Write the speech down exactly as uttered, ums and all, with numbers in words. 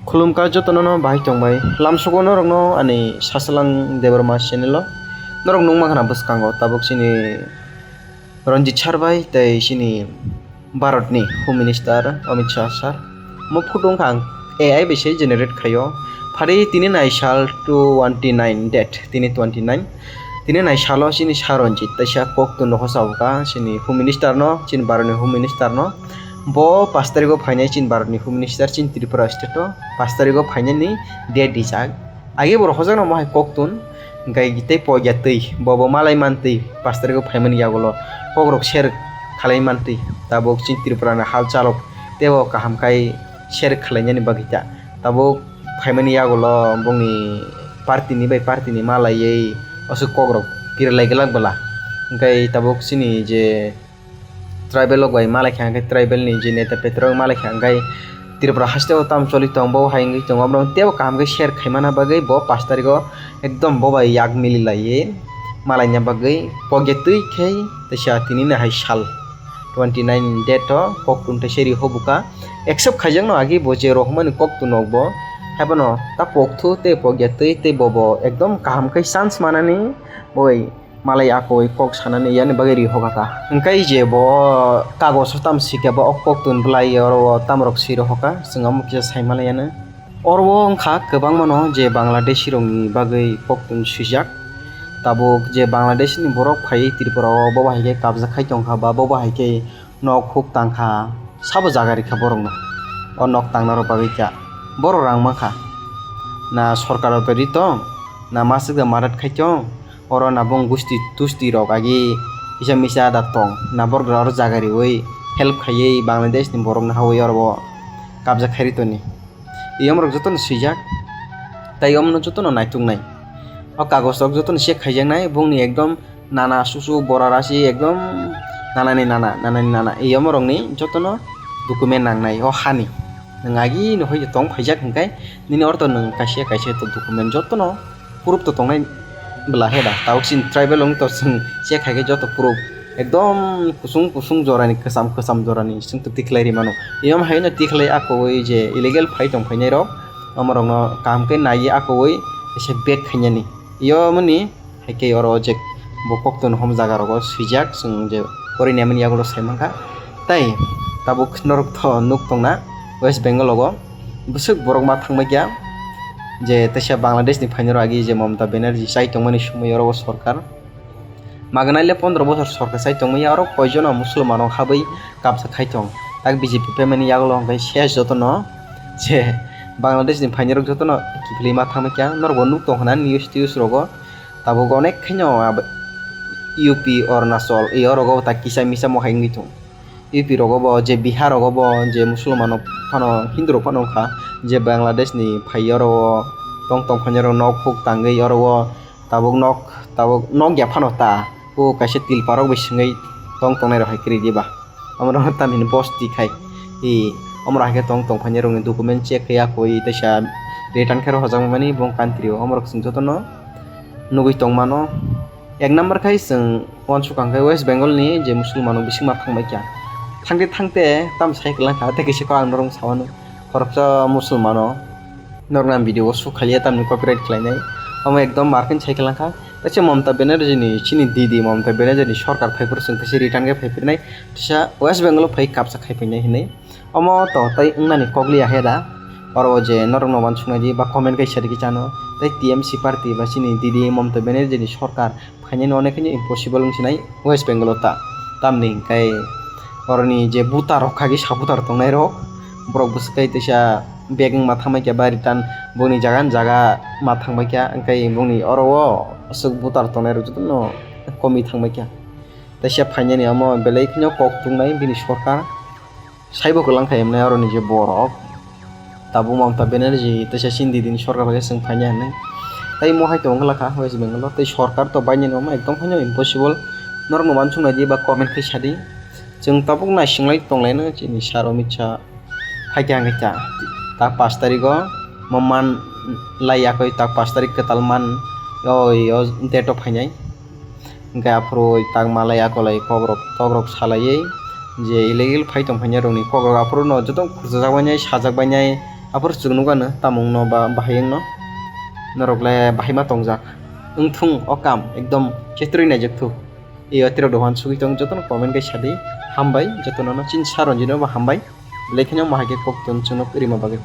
Khulumkha jotono no bahai tongbai. Lamsogo norokno ani Sasalang Debbarma channel o. Norok nukma khna bwskango tabuk chini Ranjit sir bai tei chini Bharat ni Home Minister Amit Shah sir. Mo photo wngkha ang A I bai se generate khaio. Phari tini nai sal twenty nine date, tini twenty nine. Tini nai salo chini sir Ranjit teisa koktun rok hosa bwkha chini Home Minister no, chini Bharat ni Home Minister no. Bo pash tarikgo phainai chini Bharat ni Home Minister chini Tripura state o pash tarikgo phainani date rijak. Age borok hojakno mo hai koktun, hwnkhe tei pogya twi, bo bo malai mantwi, pash tarikgo phaimani yagulo kokrok share khalai mantwi, tabuk chini Tripura ni halchalrok teibo kaham khai share khalainani bagwi ta. Tabuk phaimani yagulo bongni party ni bai party ni malaiwi aswk kokrok kirilai glak bwla. Hwnkhe tabuk chini je tribal rok bai malaikha, hwnkhe tribal ni je neta petra rok malaikha, hwnkhe Tripura haste o tamo choli tong, bo hai wngwi tongo, oborok teibo kaham khe share khaimana bagwi bo pash tarikgo ekdom bo bai yak mililaiwi malaina bagwi pogya twi khe teisa tini nai hai sal twenty nine date o koktun teisa ri hobukha. Accept khaijakno agi bo je rohormani koktun rok bo, haiphano ta pokthu tei pogya twi tei bo bo ekdom kaham khe chance manani bo bai malai akoi kok sanani yani bagwi ri hoka ta. Hwnkhe je bo kagoso tam sikha ba o koktun bwlai oro o tamrok swi rohoka, chwng omo kisa sai manliano. Oro o wngkha kwbangmano je Bangladeshi rokni bagwi koktun swijak. Tabuk je Bangladesh ni borok phaiwi Tripura o bo bahai khe kabja khai tongkha ba bo bahai khe nok huk tangkha, sabo jaga rikha borokno. O nok tangnarok bagwi kha borok rang mankha. Na sorkar o to ri tong, na masuk da marat khai tong, oro na bong gusti tusti rok agi kisa misa da tong, na borok rok oro jaga riwi help khaiwi Bangladesh ni borok no hawi oro bo kabja khairi toni. Iyom rok jotono swijak, tai yom no jotono naituk nai. O kagoj rok jotono check khaijak nai, bongni ekdom nana susu bora rasi ekdom nana ni nana, nana ni nana. Iyom rok ni jotono document nang nai o hani. Nwng agi no hoi tong phaijak hwnkhe nini orto nwng kaisa kaisa to document jotono proof to tongnai bwla he da. Tabuk chini tribal wng to chwng check khai khe joto proof ekdom kusung kusung jorani, kwcham kwcham jorani chwng to tikhlai ri mano. Iyom hai no tikhlai akowi je illegal phai tong phainai rok, omo rok no kaham khe naiwi akowi kaisa bag khainani. Iyomoni hai khe oro je bo koktun hom jaga rogo swijak, chwng je porinani yagulo sai mankha. Tai tabuk norok to nuk tongna West Bengal rogo. Bwswk borok ma thangbai kha je teisa Bangladesh ni phainai rok agi je Mamata Banerjee chai tongmani somoi oro o sorkar. Maganai le pondro bosor sorkar chai tongmani oro koijono Musulman rok habwi kabja khai tong. Tak B J P phaimani yagulo hwnkhe ses jotono je Bangladesh ni phainai rok jotono kiphilwi ma thangbai kha. Norok bo nuk tong khna news tiyus rogo tabuk onek khaino abo U P, Arunachal, e orogo tak kisa misa mo hai wngwi tong. U P rogo bo je Bihar rogo bo je Musulman rok phano Hindu rok phano wngkha je Bangladesh ni phai oro o tong tong phainai rok nok huk tangwi oro o tabuk nok tabuk nok ya phano ta o kaisa tilpa rok bai swngwi tong tongnai rok hai kwrwi diba omo rok tamni bosti khai i omo rok hai khe tong tong phainai rok ni document check khe ya koi teisa return khe rw hojak mani bo country o omo rok chwng jotono nugwi tong mano. Ek number khai chwng uansukha hwnkhe West Bengal ni je Musulman rok bising ma thangbai kha. Thangte thangte tam sai kwlangkha tei kisa kok ang norok sawano khoroksa Musulman o norok nang video o shoot khaiya tamni copyright khlainai. Omo ekdom marking sai kwlangkha. Teisa Mamata Banerjee ni chini didi Mamata Banerjee ni sorkar phaiphuru chwng teisa return khe phaiphirnai. Teisa West Bengal o phai kabsa khai phainai hinwi. Omo to tei wngnani kok liya he da. Oro o je norok no uansuknai di ba comment kaisa rikhe chano. Tei T M C party ba chini didi Mamata Banerjee ni sorkar phainani onek khe impossible wng sinai West Bengal o ta. Tamni hwnkhe oroni je voter rok kha khe supporter tongnai rok borok bwswk khe teisa bag wng ma thangbai kha ba return boni jaga ni jaga ma thangbai kha hwnkhe boni oro o aswk voter tongnai rok jotono komwi thangbai kha. Teisa phainani omo belai kheno kok tongnai bini sorkar. Saibo kwlangkha himnai oroni je borok. Tabuk Mamata Banerjee teisa chini didi ni sorkar bai khe chwng phainai hinwi. Tai mo hai tong wngkha West Bengal o. Tei sorkar to bainani omo ekdom haino impossible. Norok no uansuknai di ba comment khai sadi. Chwng tabuk naisinglai tonglaino chini sir Amit Shah phaikha hwnkhe ta. Ta pash tarigo mo man lai yakoi ta pash tarik kwtal man oi o date o phainai. Hwnkhe aphuru tak malai akolai kokrok tokrok salaiwi je illegal phai tongphainai rokni kokrok aphuru no joto khurchajak bainai sajak bainai Aphuru chwng nukgano tamungno ba bahai wngno. Norok le bahai ma tongjak. Wngthung o kam ekdom chetrwi naijak thu. Iyo tirok dohan sugwi tong jotono comment khe sadi. Hambai jotono no chini saronjino bo hambai. Belai kheno bahai khe kok tun chwngno rima bagwi.